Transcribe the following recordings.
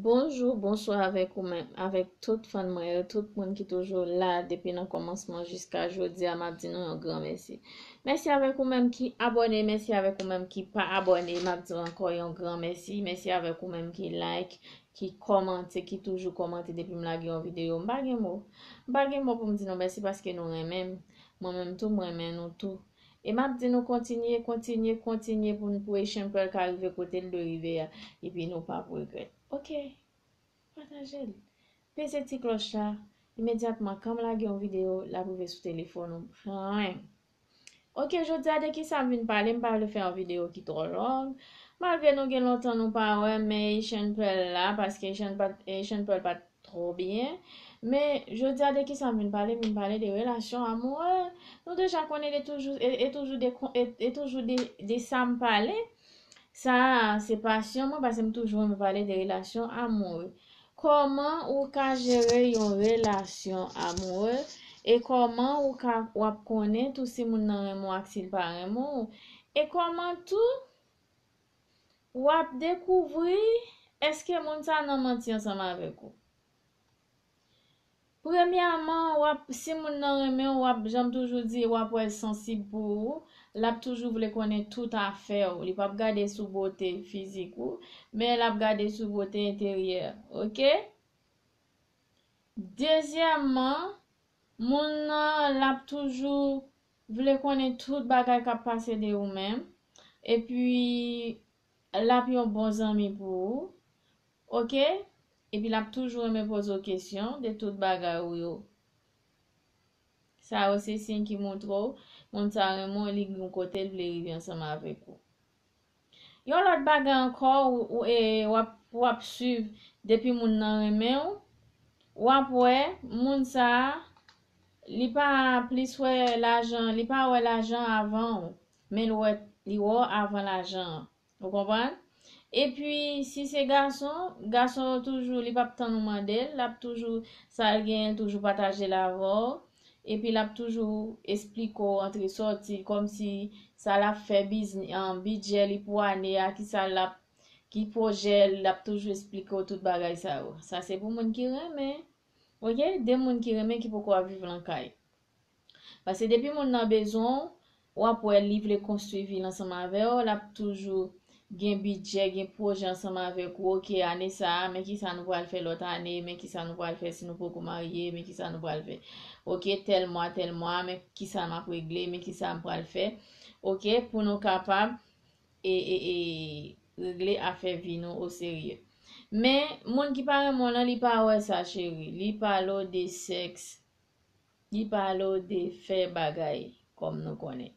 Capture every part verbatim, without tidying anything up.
Bonjou, bonswa avèk ou menm, avèk tout fan mwen yo, tout moun ki toujou la depi nan kòmansman jiska jodi a, m ap di nou yon gran mèsi. Mèsi avèk ou menm ki abòne, mèsi avèk ou menm ki pa abòne, m ap di w ankò yon gran mèsi. Mèsi avèk ou menm ki like, ki kòmante, ki toujou kòmante depi m lage yon videyo. M pa gen mo. M pa gen mo pou m di nou mèsi paske nou renmen m. Mwen menm tou, m renmen nou tou. E m ap di nou kontinye, kontinye, kontinye pou, pou Asian Pearl ka rive kote l dwe rive a. Epi nou p ap regrèt. Ok. Pataje l. Peze ti klòch la. Imedyatman, kan m lage yon videyo, l ap rive sou telefòn ou. Fren. Ok, jodi a de kisa m vin pale, m pa vle fè yon videyo ki twò long. Malgre nou gen lontan nou pa wè, men Asian Pearl la, paske Asian Pearl pa t twò byen. Men jodi a de kisa m vin pale, m vin pale de relasyon amoure. Nou deja konnen de toujou, e, e toujou de, e, e toujou de, de sa m pale. Sa a, se pasyon mwen, paske m toujou renmen pale de relasyon amoure. Kòman ou ka jere yon relasyon amoure? E kòman ou ka, w ap konnen tou si moun nan renmen w ak si l pa renmen w? E kòman tou w ap dekouvri èske moun sa nan manti ansanm avèk ou? Premyèman, w ap, si moun nan renmen w, w ap, jan m toujou di, w ap wè l sansib pou ou. L ap toujou vle konnen tout afè w. Li p ap gade sou bote fizik ou, men l ap gade sou bote enteryè. Ok? Dezyèmman, moun nan, l ap toujou vle konnen tout bagay k ap pase de ou menm. Epi, l ap yon bon zanmi pou ou. Ok? Epi l ap toujou renmen poze w kesyon de tout bagay ou yo. Sa yo se siy ki montre w moun sa renmen w, li gen yon kote l vle rive ansanm avèk ou. Yon lòt bagay ankò, ou, ou, e, w ap, w ap swiv depi moun nan renmen w, w ap wè moun sa a, li pa plis wè lajan, li pa wè lajan avan w, men l wè, li wè w avan lajan an. Ou konprann? Epi, si se gason, gason yo toujou, li p ap tann ou mande l, l ap toujou, sa l genyen, l toujou pataje l avè w. Epi, l ap toujou esplike w antre sòti, kòmsi sa l ap fè, bizni-, an, bidjè li pou ane a, kisa l ap, ki pwojè l, l ap toujou esplike w tout bagay sa yo. Sa se pou moun ki renmen. Ok? De moun ki renmen ki poko ap viv nan kay. Paske depi moun nan bezwen w, w ap wè li vle konstwi vi l ansanm avè w, l ap toujou gen bidjè, gen pwojè ansanm avèk ou. Ok, ane sa a, men kisa nou pral fè lòt ane, men kisa nou pral fè si nou poko marye, men kisa nou pral fè. Ok, tèl mwa, tèl mwa, men kisa m ap regle, men kisa m pral fè. Ok, pou nou kapab e, e, e, regle afè vi nou oserye. Men, moun ki pa renmen w lan, li pa wè sa, cheri. Li pale w de sèks. Li pale w de fè bagay, kòm nou konnen.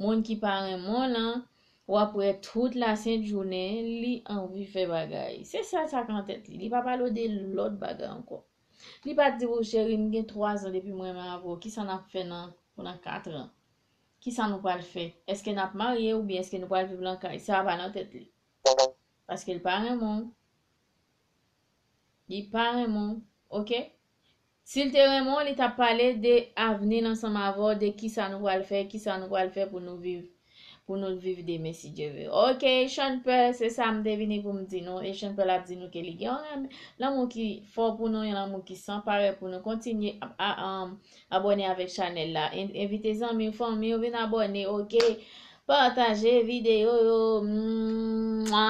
Moun ki pa renmen w lan, w ap wè tout lasent jounen, li anvi fè bagay. Se sèl sa k nan tèt li. Li pa pale w de lòt bagay ankò. Li pa di w, cheri, m gen twa zan depi m renmen avè w. Kisa n ap fè nan, pou nan kat an? Kisa nou pral fè? Èske n ap marye oubyen èske nou pral viv lan kay? Sa pa nan tèt li. Paske l pa renmen w. Li pa renmen w. Ok? Si l te renmen w, li t ap pale de avni l ansanm avè w, de kisa nou pral fè, kisa nou pral fè pou nou viv, pou nou viv demen, si Dye vle. Ok, Sean Pearl, se sa m te vini pou m di nou. E Sean Pearl ap di nou ke li gen yon renmen, lanmou ki fò pou nou, yon lanmou ki san parèy pou nou. Kontinye a, a, um, abòne avèk chanèl la. En-, envite zanmi w, fanmi w vin abòne, ok? Pataje videyo yo. Mwa!